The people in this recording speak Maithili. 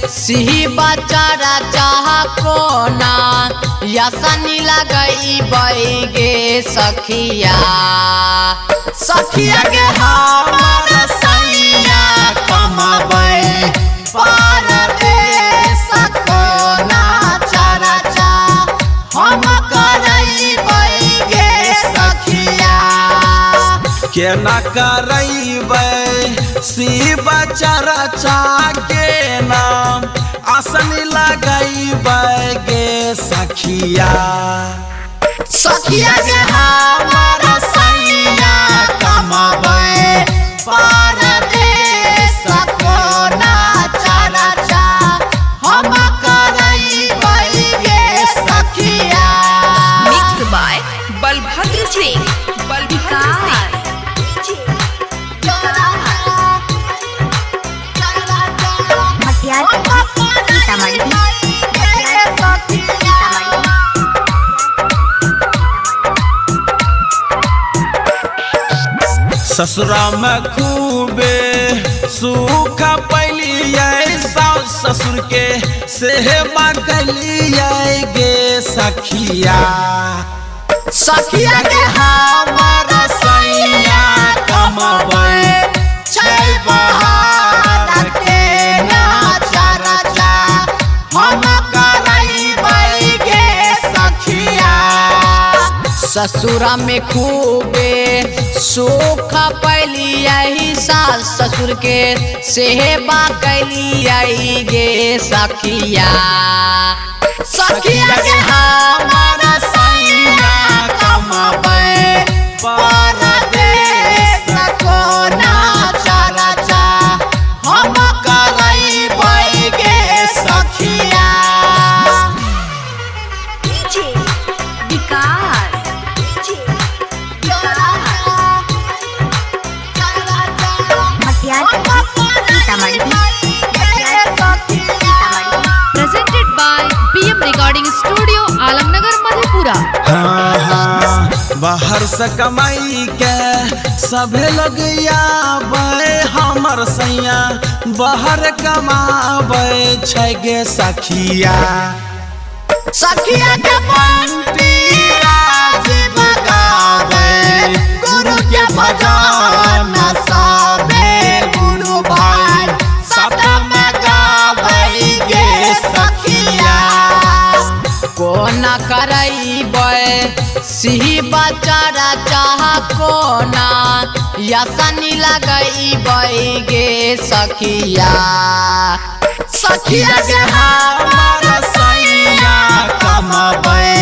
सिंह बचारा चाह कोना यसनी लगैबै गे सखिया। सखिया के हमर सैया कमाबै परदेश कोना चर्चा हम करैबै गे सखिया। केना करैबै शिव चर्चा केना आसन लगैबै गे सखिया। सखिया के हमर सैया कमाबै परदेश कोना चर्चा हम करैबै गे सखिया। Mix by Balbhadra Singh. Balbhadra Singh. Sitamarhi. ससुरा में खूबे सुख पैलियै, सास ससुर के सेवा कैलियै गे सखिया। सखिया के हमर सैया कमाबै छै बहार के ना चर्चा हम करैबै गे सखिया। ससुरा में खूबे सुख पैलियै, सास ससुर के सेवा कैलियै गे सखिया। सखिया के हमर सैया कमाबै परदेश कोना चर्चा हम करैबै गे सखिया। विकास। Sitamarhi. Presented by PM Recording Studio, Alamnagar, Madhepura. हाँ हाँ, बाहर से कमाई के सभे लोग आबै, हमर सैया बाहर कमाबै छै गे सखिया। सखिया के बंटी राजीव गावे गुरु के भजन सबे गुरु भाई सतम गावे गे सखिया। कोना करैबै सिंह बचारा चाह कोना यसनी लगैबै गे सखिया। सखिया के हमर सैया कमाबै